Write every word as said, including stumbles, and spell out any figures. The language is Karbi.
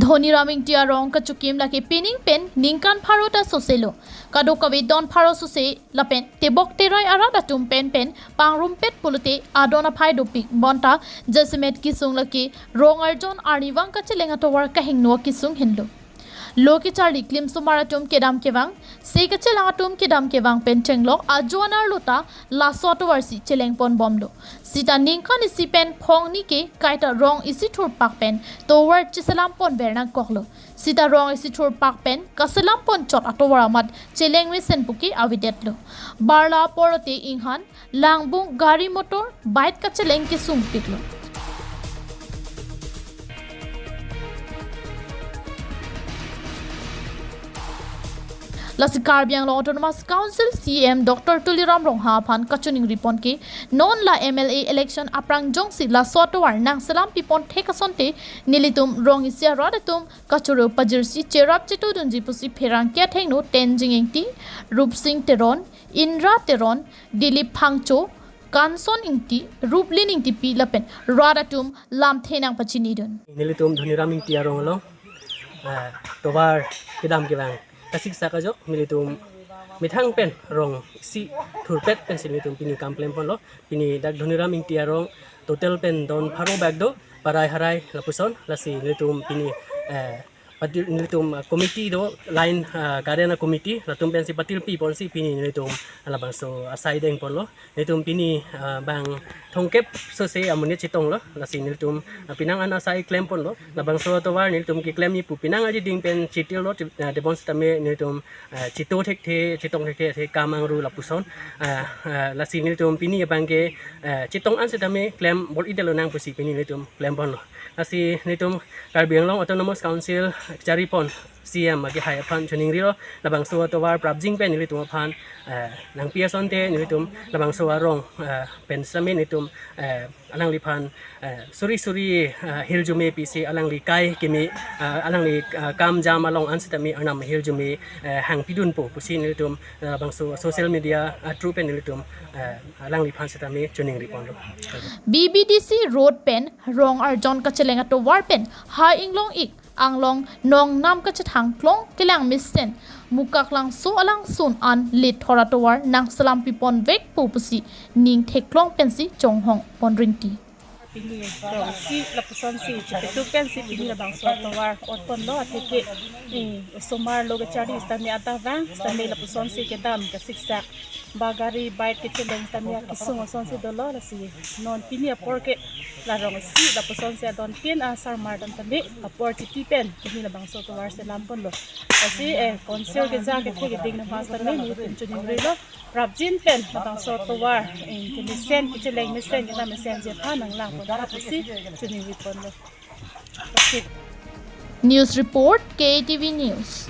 Dhoniram Ingti arong kachokim lake pining pen ningkan pharo ta soselo. Kadokave don pharo sose lapen tebok terai arat atum pen pen pangrumpet pulote adon aphai dopik bonta jasemet kesung lake rong arjon arnivang kacheleng atovar kahingno kesung henlo. Lo kecharli klimsomar atum kedam kevang, se kachelang atum kedam kevang pen chenglok ajo anerlo ta laso atovar si cheleng pon bomlo. Sita ningkan isi pen phongni ke kaita rong isi thurpak pen tovar cheselam pon ver nangkoklo. Sita rong isi thurpak pen kaselam pon chot atovar amat cheleng mesen puke avedetlo. Barla porote inghan langbung gari motor bike kacheleng kesung piklo. Lasi Karbi Anglong Autonomous Council C E M Doctor Tuliram Ronghang aphan kachiningri pon ke non la M L A election aphrang jongsi laso atovar nangselam pipon thek asonte nelitum rong isi arat atum kachoro pajirsi cherap chetudunji pusi pherangke athengno Tenzing Ingti, Rupsing Teron, Indra Teron, Dilip Phangcho, Kanson Ingti, Ruplin Ingtipi lapen rat atum lamthe nangpachinidun. Nelitum Dhoniram Ingti arong along, ah, tovar kedam kevang kasiksak ajo nelitum methang pen rong isi thurpet pensi nelitum pini kam klem ponlo. Pini dak Dhoniram Ingti arong total pen don pharo bak do, parai harai lapuson, lasi nelitum pini, eh, patil nelitum, ah, committee do, line, ah, Karena committee, latum pensi patil pi ponsi pini nelitum labangso asai deng ponlo. Nelitum pini, ah, bang thongkep sose amonit chetonglo, lasi nelitum, ah, penang an asai klem ponlo. Labangso atovar nelitum keklemji pu penang arideng pen chetil lo, ah, tebon setame nelitum, ah, cheto thekthe, chetong thekthe, the kam angru lapuson. Ah, ah, lasi nelitum pini abang ke, ah, chetong an setame klem bor-idetlo nang pusi pini nelitum klem ponlo. Lasi nelitum Karbi Anglong Autonomous Council kachari pon C E M akehai aphan chiningrilo, labangso atovar prapjin pen nelitum aphan, eh, nangpi asonte nelitum labangso arong, eh, pen setame nelitum, eh, alangliphan, eh, suri suri, eh, hirjume pisi alangli kai kimi, eh, alangli, eh, kam jam along an setame arnam hirjume, eh, hangpidunpo pusi nelitum, eh, labangso social media, eh, through pen nelitum, eh, alangliphan setame chiningri ponlo. B B D C road pen rong arjon kacheleng atovar pen ha inglong ik anglong nongnam kachethang klong kelang mesen Mukaklangso alangsun an lethor atovar nangselam pipon vekpo pusi ning theklong pensi chonghong pon rinti. Pini rong isi lapusonsi chepetuk pensi pini labangso atovar ot ponlo, atheke, eh, osomar lo kachari setame adavang setame lapusonsi kedam kasiksak. Ba gari bike kecheleng setame akesung asonsi dolo, lasi non pini apor ke la rong isi lapusonsi adon tin asarmar dam tame apor chiti pen pini labangso atovar selam ponlo. Lasi, eh, council keja kethe keding nang setame nelitum chiningrilo. Prapjin pen labangso atovar, eh, kemesen, kecheleng mesen, kedam mesenji aphan nanglang pon pusi chiningri ponlo. News report, K T V News.